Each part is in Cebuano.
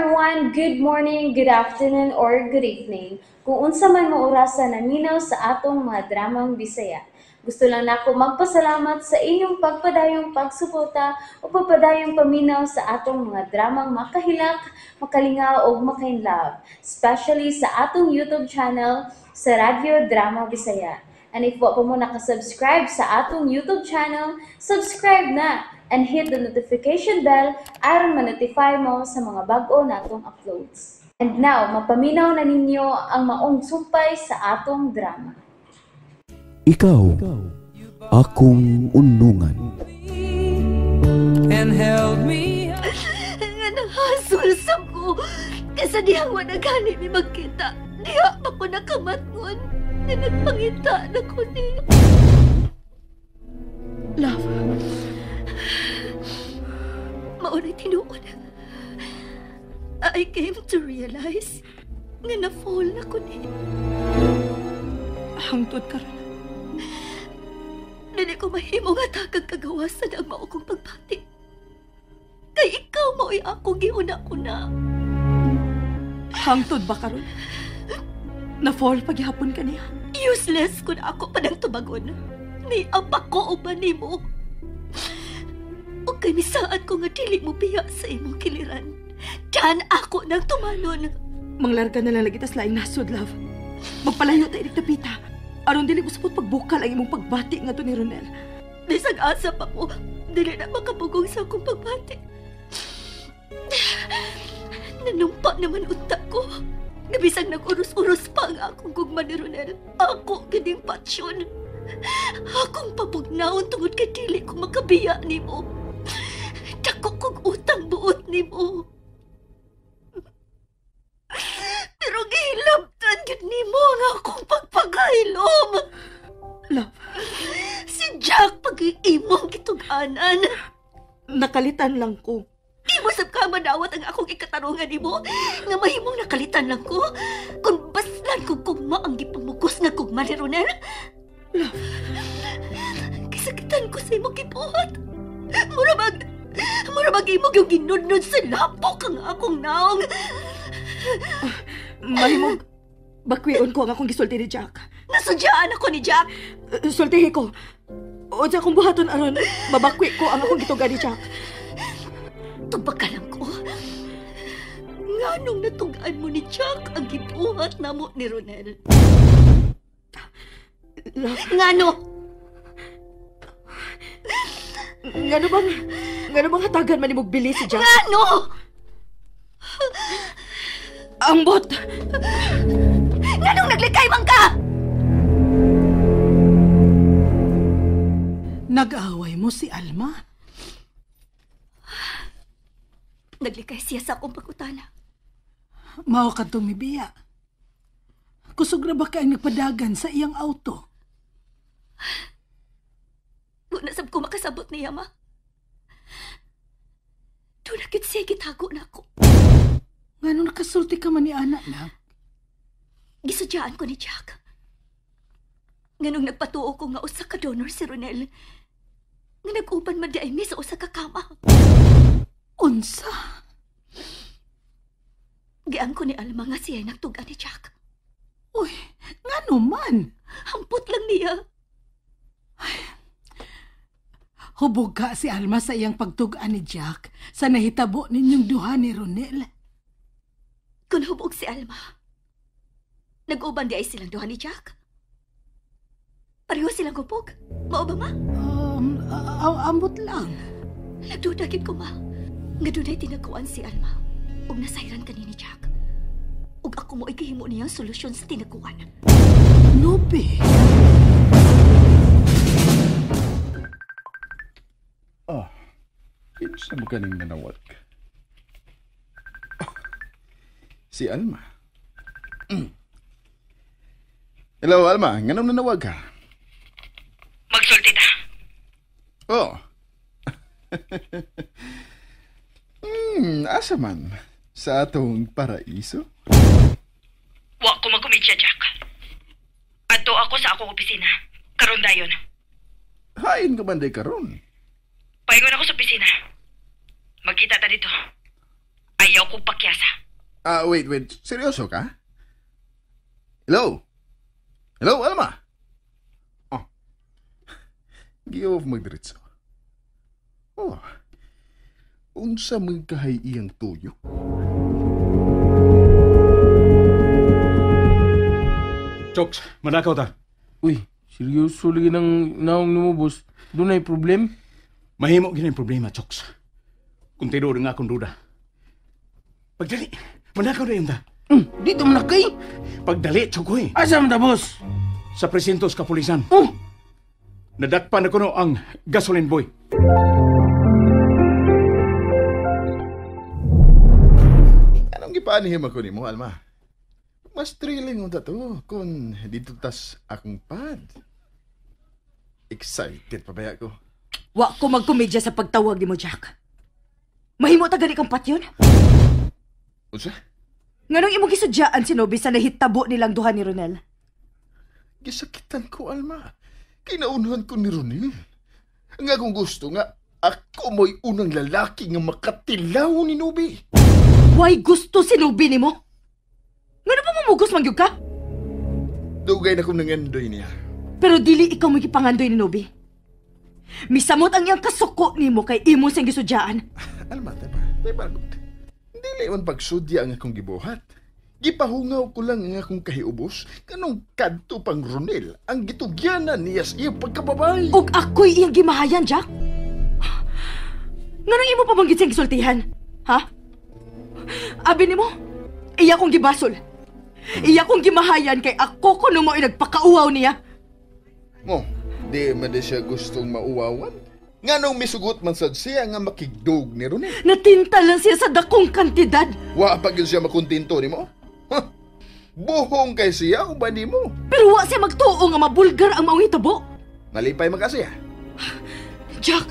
Everyone! Good morning, good afternoon, or good evening. Kung unsa man mo orasa naminaw sa atong mga dramang Bisaya. Gusto lang nako magpasalamat sa inyong pagpadayong pagsuporta o pagpadayong paminaw sa atong mga dramang makahilak, makalingaw o makainlove, especially sa atong YouTube channel sa Radyo Drama Bisaya. And if wa pa mo nakasubscribe sa atong YouTube channel, subscribe na and hit the notification bell aron ma-notify mo sa mga bag-o natong uploads. And now, mapaminaw na ninyo ang maong sumpay sa atong drama. Ikaw, akong unungan. And held me. Nga nahasol sa ko. Kaysa dihang wala gani mi magkita. Diha pa ko nakamatngon. Nga nagpangita na ko ni. Love. Maunay tinuod. I came to realize nga na-fall na ko ni. Hangtod karon. Dili ko mahimo nga takag kagawasan ang mao kong pagbati. Kay ikaw mao'y akong giuna-una. Hangtod ba karon? Na-fall paghihapon ka niya? Useless kun ako pa ng tubagon. Ni apa ko uban nimo. O kay misaad ko nga dili mo biya sa imong kiliran. Diyan ako nang tumalon. Manglarga na lang lagi tas laing nasod, love. Magpalayo ta inig tapita. Aron dili mo sapot pagbukal ang imong pagbati nga to ni Ronel. Bisag asa pa ko, dili na makapugong sa akong pagbati. Nanumpa naman unta ko. Bisag nag-uros-uros pa ang akong gugma ni Ronel. Ako gining patsyon. Akong papugnaon tungod kay dili ko makabiya nimo. Dako kog utang buot nimo. Pero gihilabtan gyud nimo ang akong pagpakahilom. Love. Si Jack pag-iimong gitug-anan. Nakalitan lang ko. Imo sab ka manawat ang akong ikatarungan nimo nga mahimong nakalitan lang ko. Kung baslan kog kugma ang gipamugos nga kugma ni Ronel. Love. Kisakitan ko sa imong gibuhat. Mura bag imo gyud ginudnod sa lapok ang akong naong. Mahimong bakwion ko ang akong gisulti ni Jack. Nasudyaan ako ni Jack. Sultihi ko. Unsa akong buhaton aron mabakwi ko ang akong gituga ni Jack. Tubag ka lang ko. Nganong natugaan mo ni Jack ang gibuhat namo ni Ronel? Love. Ngano? Ngano bang hatagan man nimog bili si Jack? Ngano? Ambot! Nganong naglikay man ka? Nag-away mo si Alma? Naglikay siya sa akong pagutana. Mao ka tumibiya. Kusog na ba ka ang nagpadagan sa iyang auto? Wala sab ko makasabot niya, ma. Doon na kit siya gitago na ako. Ngano nakasulti ka man ni anak na? Gisudyaan ko ni Jack. Nganong nagpatuo ko nga usa ka donor si Ronel. Nga nag-uban man di ay mi sa usa ka kama. Unsa? Giang ko ni Alma nga siya nagtug-an ni Jack. Uy, ngano man? Hampot lang niya. Ay, hubog ka si Alma sa iyang pagtug-an ni Jack sa nahitabo ninyong duha ni Ronel. Kung hubog si Alma, nag-uban di ay silang duha ni Jack. Pareho silang hubog. Mao ba, ma? Ambot lang. Nagduda gid ko, ma. Nga dunay tinaguan si Alma. Ug nasayran kani ni Jack. Ug ako mo igihimo niyang solusyon sa tinaguan. Nubi. Ah, kinsa mo kaning nanawag? Si Alma. Hello, Alma. Nganong nanawag ka? Magsulti ta. Oh. Asa man? Sa atong paraiso? Wa ko magkomedya, Jack. Adto ako sa akong opisina. Karon dayon. Hain ka man day karon. Paingon ako sa opisina. Magkita ta dito. Ayaw Ayaw kong pakyasa. Wait. Seryoso ka? Hello? Hello, Alma? Oh. Gi-off magdiretso. Oh. Unsa man kahay iyang tuyo? Chokes, manakaw ta. Uy, seryoso lagi ng naong nimo, boss. Doon ay problem? Mahimo gini problema, Chokes. Kung tinuod nga akong duda. Pagdali, manakaw na yun ta. Dito man na kay. Pagdali, Chokoy. Asa man ta, boss? Sa presintos kapulisan. Oh! Nadakpan na kuno ang gasoline boy. Anong gipaanihim ako nimo, Alma? Mas thrilling unta to kung dito tas akong pad. Excited pa baya ko. Wa ko magkomedya sa pagtawag nimo, Jack. Mahimo ta gani kang patyon? Unsa? Nganong imong gisudyaan si Nobi sa nahitabo nilang duha ni Ronel? Gisakitan ko, Alma. Kinaunhan ko ni Ronel. Ang akong gusto nga, ako mo'y unang lalaki nga makatilaw ni Nobi. Why gusto si Nobi nimo? Ngano pa mamugos mangyug ka? Dugay na kong nangandoy niya. Pero dili ikaw mo'y gipangandoy ni Nobi. Misamot ang iyang kasuko nimo kay imo siyang gisudyaan. Alma, teba. Dili man pagsudya ang akong gibuhat. Gipahungaw ko lang ang akong kahiubos kanong kadto pang Ronel ang gitugyanan niya sa iyang pagkababay. Og ako'y iyang gimahayan, Jack? Nganong imo pa bang siyang gisultihan? Ha? Abi nimo, iya kong gibasol. Iya kong gimahayan kay ako kuno mo'y nagpakauwaw niya. Mo, di man di siya gustong mauwawan. Nganong misugot man sad siya nga makigdog ni Ronel. Natinta lang siya sa dakong kantidad. Wa pa gyud siya makontento nimo? Huh? Buhong kay siya o ba nimo? Pero wa siya magtuo nga mabulgar ang maong hitabo. Nalipay man ka siya. Jack,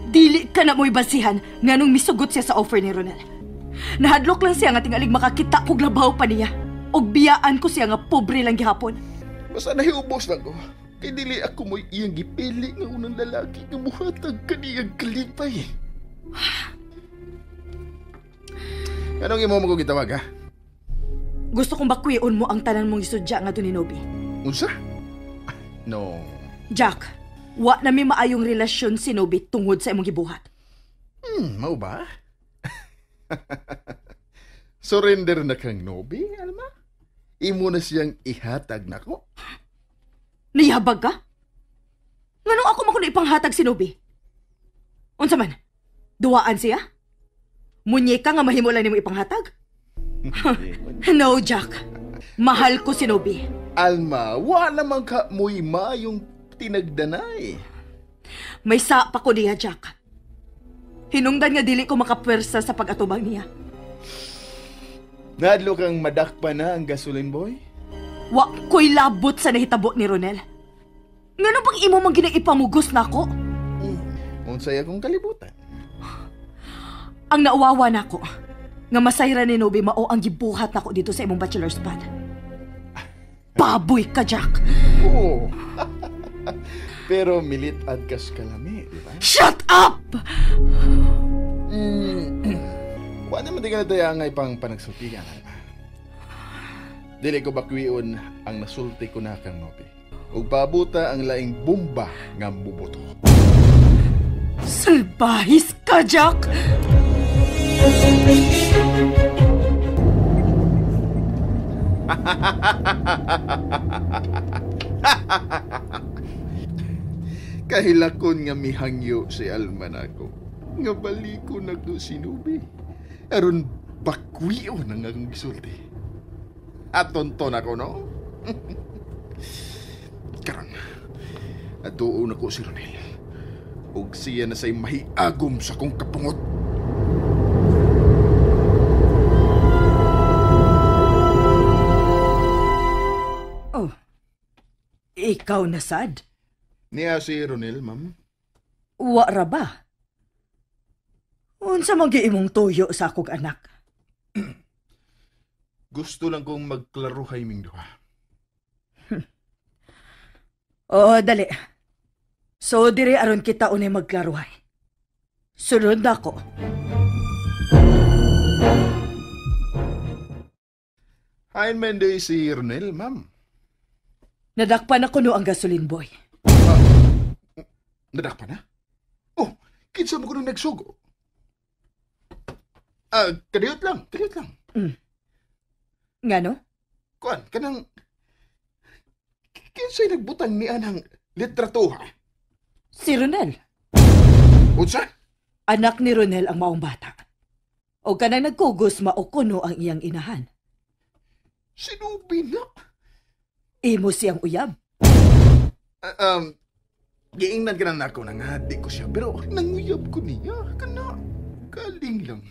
dili ka na mo'y basihan nganong misugot siya sa offer ni Ronel. Nahadlok lang siya nga tingalig makakita kog labaw pa niya. Og biyaan ko siya nga pobre lang gihapon. Basta nahiubos lang ko. Kay dili ako mo'y iyang gipili nga unang lalaki nga muhatag kaniyang kalipay. Anong imo mo ko gitawag, ha? Gusto kong bakwion mo ang tanan mong isudya nga ni Nobi. Unsa? No. Jack, wa na mi maayong relasyon si Nobi tungod sa imong gibuhat. Mao ba? Surrender na kang Nobi, Alma? Imo na siyang ihatag nako. Nihabag ka? Nganong ako man kuno ipanghatag si Nobi? Unsa man? Duwaan siya? Munyeka nga mahimo lang nimo ipanghatag? No, Jack. Mahal ko si Nobi. Alma, wa naman ka mo'y mayong tinagdanay. May sa pa ko niya, Jack. Hinungdan nga dili ko makapwersa sa pag-atubang niya. Nadlo kang madakpa na ang gasoline boy? Wa ko'y labot sa nahitabo ni Ronel. Ngano bang imo mang ginaipamugos nako? Unsay akong kalibutan. Ang nauwawa nako, nga masayra ni Nobi mao ang gibuhat nako dito sa imong bachelor's pad. Baboy ka, Jack! Oo. Pero milit adkas kalami, di ba? Shut up! Wa naman di ka natayangay pang panagsultihan. Dili ko bakwion ang nasulti ko na kang Nobi. Ug pabuta ang laing bomba nga mubuto. Salbahis ka, Jack! Kahilakon nga mihangyo si Alma nako. Nga baliko nako si Nobi. Aron bakwion ang akong gisulti. Atonton ako, no? Karon, atuon ako si Ronel. Ug siya na sa'y mahiagom sa kong kapungot. Oh, ikaw na sad? Niya si Ronel, ma'am. Wa ra ba? Unsa man imong tuyo sa akong anak? Gusto lang kong magklaruhay ming duha. Oo, dali. So, dire aron kita unay magklaruhay. Sunod na ako. Hain man day si Ronel, ma'am. Nadakpan ako no ang gasoline boy. Nadakpan na? Oh, kinsa mo ko nung nagsugo? Ah, kadiyot lang, kadiyot lang. Nga no? Kuan, kanang kinsay nagbutang ni anang litratuha? Si Ronel. Unsa? Anak ni Ronel ang maong bata. O kanang nagkugos mao kuno ang iyang inahan. Sinubi na. Imo siyang uyab. Giingnan ka na nako na nga di ko siya, pero nanguyab ko niya. Kana, galing lang.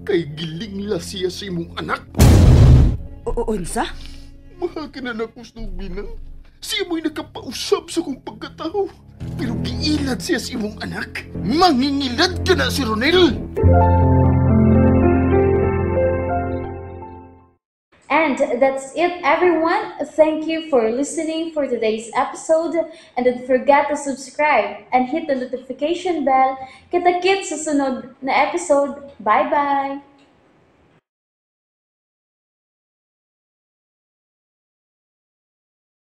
Kay giling la siya sa imong anak. Unsa? Mahal ka na nako, Snoopy na. Siya mo'y nakapausap sa kong pagkatao. Pero giilad siya sa imong anak. Mangingilad ka na si Ronel! And that's it, everyone. Thank you for listening for today's episode. And don't forget to subscribe and hit the notification bell. Kita-kits sa sunod na episode. Bye-bye!